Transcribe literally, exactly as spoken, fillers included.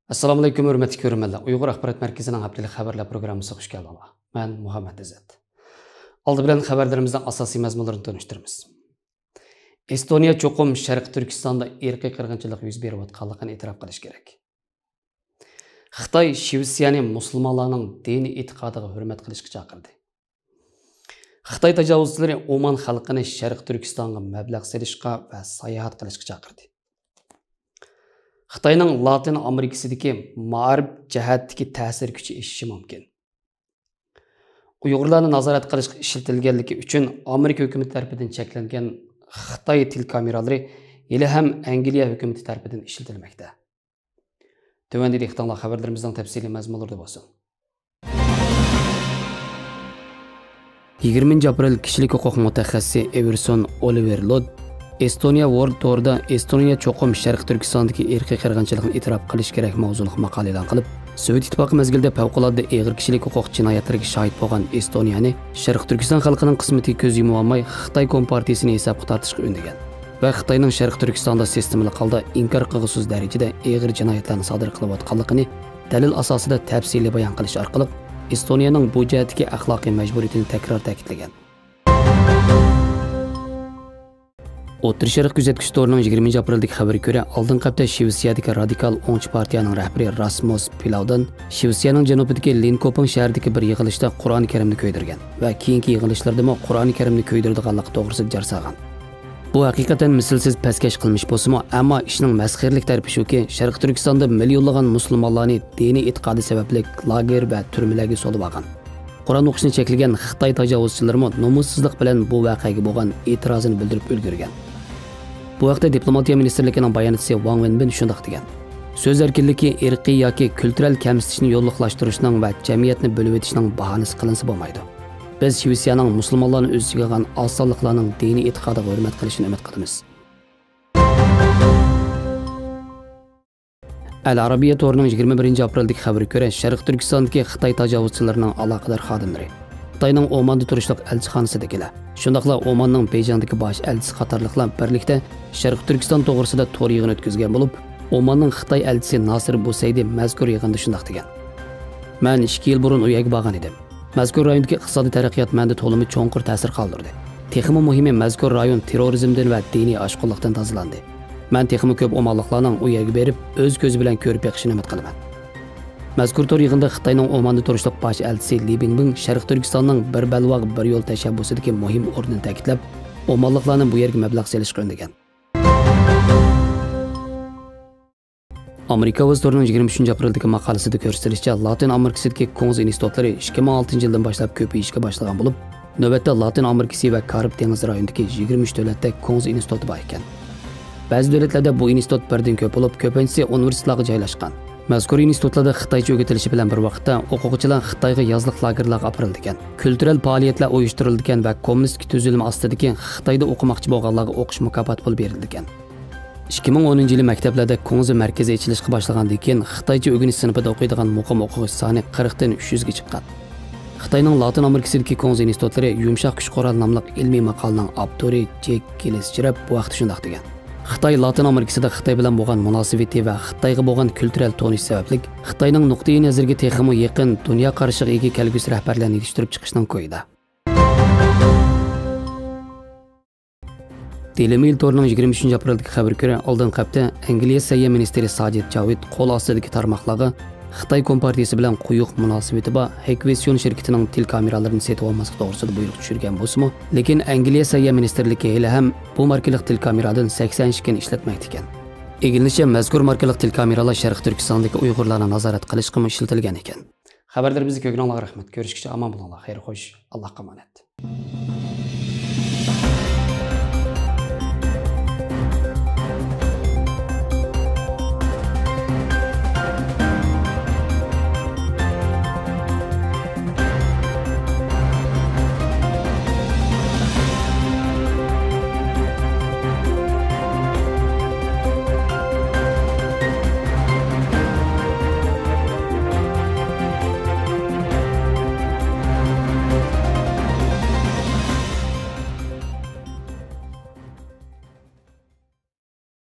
ئەسسالامۇئەلەيكۇم، ھۆرمەتلىك كۆرۈرمەنلەر. ئۇيغۇر ئاخبارات مەركىزىنىڭ ھەپتىلىك خەۋەرلەر پروگراممىسىغا خۇش كەلدىڭلار. مەن مۇھەممەت ئىززەت. ئالدى بىلەن خەۋەرلىرىمىزنىڭ ئاساسىي مەزمۇنلىرىنى تونۇشتۇرىمىز. ئېستونىيە چوقۇم شەرقىي تۈركىستاندا ئىرقىي قىرغىنچىلىق يۈز بېرىۋاتقانلىقىنى ئېتىراپ قىلىشى كېرەك. خىتاي شىۋېتسىيەنى مۇسۇلمانلارنىڭ دىنىي ئېتىقادىغا ھۆرمەت قىلىشقا چاقىردى. خىتاي تاجاۋۇزچىلىرى ئومان خەلقىنى شەرقىي تۈركىستانغا مەبلەغ سېلىشقا ۋە ساياھەت قىلىشقا چاقىردى. خىتاينىڭ لاتىن ئامېرىكىسىدىكى مائارىپ جەھەتتىكى تەسىر كۈچى ئېشىشى مۇمكىن. ئۇيغۇرلارنى نازارەت قىلىشقا ئىشلىتىلگەنلىكى ئۈچۈن ئامېرىكا ھۆكۈمىتى تەرىپىدىن چەكلەنگەن خىتاي تېلېكامېرالىرى ھېلىھەم ئەنگلىيە ھۆكۈمىتى تەرىپىدىن ئىشلىتىلمەكتە. تۆۋەندە دىققىتىڭلار خەۋەرلىرىمىزنىڭ تەپسىلىي مەزمۇنلىرىدا بولسۇن. يىگىرمىنچى ئاپرېل كىشىلىك ھوقۇق مۇتەخەسسىسى ئېۋېرسون ئولىۋېر لود ئېستونىيە ۋورلد تورىدا ئېستونىيە چوقۇم شەرقىي تۈركىستاندىكى ئىرقىي قىرغىنچىلىقنى ئېتىراپ قىلىشى كېرەك ماۋزۇلۇق ماقالە ئېلان قىلىپ، سوۋېت ئىتتىپاقى مەزگىلىدە پەۋقۇلئاددە ئېغىر كىشىلىك ھوقۇق جىنايەتلىرىگە شاھىت بولغان ئېستونىيەنى شەرقىي تۈركىستان خەلقىنىڭ قىسمىتىگە كۆز يۇمۇۋالماي، خىتاي كومپارتىيىسىنى ھېسابقا تارتىشقا ئۈندىگەن ۋە خىتاينىڭ شەرقىي تۈركىستاندا سىستېمىلىق ھالدا ئىنكار قىلغۇسىز دەرىجىدە ئېغىر جىنايەتلەرنى سادىر قىلىۋاتقانلىقىنى دەلىل ئاساسىدا تەپسىلىي بايان قىلىش ئارقىلىق، ئېستونىيەنىڭ بۇ جەھەتتىكى ئەخلاقىي مەجبۇرىيىتىنى تەكرار تەكىتلىگەن. ئوتتۇرا شەرق كۆزەتكۈچى تورىنىڭ يىگىرمىنچى ئاپرېلدىكى خەۋىرىگە كۆرە، ئالدىنقى ھەپتە شىۋېتسىيەدىكى رادىكال ئوڭچى پارتىيەنىڭ رەھبىرى راسمۇس پىلاۋدىن شىۋېتسىيەنىڭ جەنۇبىدىكى لىنكوپىڭ شەھىرىدىكى بىر يىغىلىشتا قۇرئان كەرىمنى كۆيدۈرگەن ۋە كېيىنكى يىغىلىشلىرىدىمۇ قۇرئان كەرىمنى كۆيدۈرىدىغانلىقى توغرىسىدا جار سالغان. بۇ ھەقىقەتەن مىسلىسىز پەسكەش قىلمىش بولسىمۇ، ئەمما ئىشنىڭ مەسخىرىلىك تەرىپى شۇكى، شەرقىي تۈركىستاندا مىليونلىغان مۇسۇلمانلارنى دىنىي ئېتىقادى سەۋەبلىك لاگېر ۋە تۈرمىلەرگە سولىۋالغان. قۇرئان ئوقۇشنى چەكلىگەن خىتاي تاجاۋۇزچىلىرىمۇ نومۇسسىزلىق بىلەن بۇ ۋەقەگە بولغان ئېتىرازىنى بىلدۈرۈپ ئۈلگۈرگەن. بۇ ھەقتە دىپلوماتىيە مىنىستىرلىكىنىڭ باياناتچىسى ۋاڭ ۋېنبىن شۇنداق دېگەن: سۆز ئەركىنلىكى ئىرقىي ياكى كۈلتۈرەل كەمسىتىشنى يوللۇقلاشتۇرۇشنىڭ ۋە جەمئىيەتنى بۆلۈۋېتىشنىڭ باھانىسى قىلىنسا بولمايدۇ. بىز شىۋېتسىيەنىڭ مۇسۇلمانلارنى ئۆز ئىچىگە ئالغان ئاز سانلىقلارنىڭ دىنىي ئېتىقادىغا ھۆرمەت قىلىشىنى ئۈمىد قىلىمىز. ئەل ئارابىيە تورىنىڭ يىگىرمە بىرىنچى ئاپرېلدىكى خەۋىرىگە كۆرە، شەرقىي تۈركىستاندىكى خىتاي تاجاۋۇزچىلىرىنىڭ ئالاقىدار خادىملىرى خىتاينىڭ ئوماندا تۇرۇشلۇق ئەلچىخانىسىدىكىلەر، شۇنداقلا ئوماننىڭ بېيجىڭدىكى باش ئەلچىسى قاتارلىقلار بىرلىكتە شەرقىي تۈركىستان توغرىسىدا تور يىغىنى ئۆتكۈزگەن بولۇپ، ئوماننىڭ خىتاي ئەلچىسى ناسىر بۇسەيدى مەزكۇر يىغىندا شۇنداق دېگەن: مەن ئىككى يىل بۇرۇن ئۇ يەرگە بارغان ئىدىم. مەزكۇر رايوندىكى ئىقتىسادىي تەرەققىيات مەندە تولىمۇ چوڭقۇر تەسىر قالدۇردى. تېخىمۇ مۇھىمى، مەزكۇر رايون تېررورىزمدىن ۋە دىنىي ئاشقۇنلۇقتىن تازىلاندى. مەن تېخىمۇ كۆپ ئومانلىقلارنىڭ ئۇ يەرگە بېرىپ، ئۆز كۆزى بىلەن كۆرۈپ بېقىشىنى ئۈمىد قىلىمەن. مەزكۇر تور يىغىندا خىتاينىڭ ئوماندا تۇرۇشلۇق باش ئەلچىسى لى بىڭبىڭ شەرقىي تۈركىستاننىڭ بىر بەلباغ، بىر يول تەشەببۇسىدىكى مۇھىم ئورنىنى تەكىتلەپ، ئومانلىقلارنى بۇ يەرگە مەبلەغ سېلىشقا ئۈندىگەن. ئامېرىكا ئاۋازى تورىنىڭ يىگىرمە ئۈچىنچى ئاپرېلدىكى ماقالىسىدە كۆرسىتىلىشىچە، لاتىن ئامېرىكىسىدىكى كوڭزا ئىنستىتۇتلىرى ئىككى مىڭ ئالتىنچى يىلدىن باشلاپ كۆپىيىشكە باشلىغان بولۇپ، نۆۋەتتە لاتىن ئامېرىكىسى ۋە كارىب دېڭىزى رايونىدىكى يىگىرمە ئۈچ دۆلەتتە كوڭزا ئىنستىتۇتى بار ئىكەن. بەزى دۆلەتلەردە بۇ ئىنستىتۇت بىردىن كۆپ بولۇپ، كۆپىنچىسى ئۇنىۋېرسىتېتلارغا جايلاشقان. مەزكۇر ئىنستىتۇتلاردا خىتايچە ئۆگىتىلىشى بىلەن بىر ۋاقىتتا، ئوقۇغۇچىلار خىتايغا يازلىق لاگېرلارغا ئاپىرىلىدىكەن. كۈلتۈرەل پائالىيەتلەر ئۇيۇشتۇرۇلىدىكەن ۋە كوممۇنىستىك تۈزۈلمە ئاستىدىكى خىتايدا ئوقۇماقچى بولغانلارغا ئوقۇش مۇكاپاتى پۇلى بېرىلىدىكەن. ئىككى مىڭ ئونىنچى يىلى مەكتەپلەردە كوڭزا مەركىزى ئېچىلىشقا باشلىغاندىن كېيىن، خىتايچە ئۆگىنىش سىنىپىدا ئوقۇيدىغان مۇقىم ئوقۇغۇچى سانى قىرىقتىن ئۈچ يۈزگە چىققان. خىتاينىڭ لاتىن ئامېرىكىسىدىكى كوڭزا ئىنستىتۇتلىرى يۇمشاق كۈچ قورال ناملىق ئىلمىي ماقالىنىڭ ئاپتورى جېك گىلسچىرېپ بۇ ھەقتە شۇنداق دېگەن: خىتاي لاتىن ئامېرىكىسىدا خىتاي بىلەن بولغان مۇناسىۋىتى ۋە خىتايغا بولغان كۈلتۈرەل تونۇشى سەۋەبلىك، خىتاينىڭ نۇقتىئىي نەزىرىگە تېخىمۇ يېقىن، دۇنيا قارىشىغا ئىگە كەلگۈسى رەھبەرلەرنى يېتىشتۈرۈپ چىقىشنىڭ كويىدا. دېيلى مېيل تورىنىڭ يىگىرمە ئۈچىنچى ئاپرېلدىكى خەۋىرىگە كۆرە، ئالدىنقى ھەپتە ئەنگلىيە سەھىيە مىنىستىرى ساجىد جاۋىد قول ئاستىدىكى تارماقلارغا خىتاي كومپارتىيىسى بىلەن قويۇق مۇناسىۋىتى بار ھېكۋىسيون شىركىتىنىڭ تېلېكامېرالىرىنى سېتىۋالماسلىق توغرىسىدا بۇيرۇق چۈشۈرگەن بولسىمۇ، لېكىن ئەنگلىيە سەھىيە مىنىستىرلىكى ھېلىھەم بۇ ماركىلىق تېلېكامېرادىن سەكسەن ئىككىنى ئىشلەتمەكتە ئىكەن. ئىگىلىنىشىچە، مەزكۇر ماركىلىق تېلېكامېرالار شەرقىي تۈركىستاندىكى ئۇيغۇرلارنى نازارەت قىلىشقىمۇ ئىشلىتىلگەن ئىكەن. خەۋەرلىرىمىزنى كۆرگىنىڭلارغا رەھمەت. كۆرۈشكىچە ئامان بولۇڭلار. خەير خوش. ئاللاھقا ئامانەت.